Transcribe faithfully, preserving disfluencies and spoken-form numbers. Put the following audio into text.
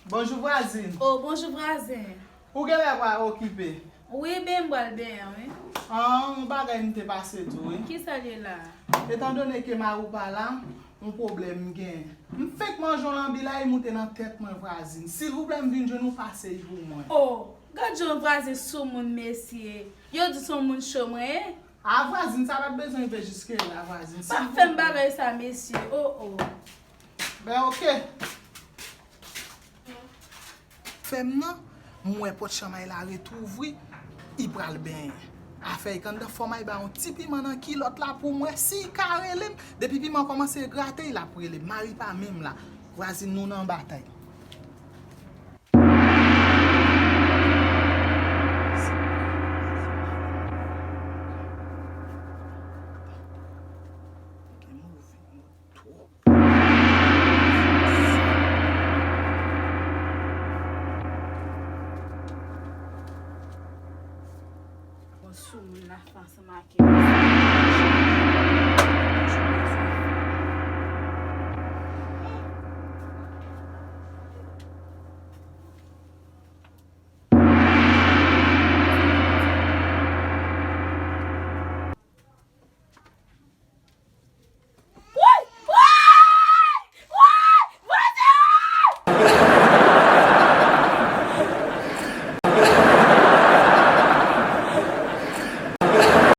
Bonjou vwazin. Oh, bonjou vwazen. Ou genlè pral okipe? Wi, ben m pral benyen, wi. Ah, yon bagay m te pase di w, wi. Kisa l ye la? Etandone ke mari w pa la, yon pwoblèm m genyen. M fenk manje yon lanbi la, li moute nan tèt mwen vwazin. Silvouplè, m vin jwenn ou pase l pou mwen. Oh, gad jan vwazen soumoun mesye. Yo di se yon moun cho mwen ye. Ah, vwazin, sa pa t bezwen rive jiske la, vwazin. Pa fè m bagay sa, mesye. Oh, oh. Ben, oke. Fè m nan, m wè pòt chanm ay la ret ouvri, li pral benyen. Afè e k anndan, fò m ay ba yon ti piman nan kilòt la pou m wè si l ka rele m. Depi piman kòmanse grate, l ap rele m. Mari pa menm la. Vwazin, nou nan batay. Bon, soumoun la fè ansanm ak yo.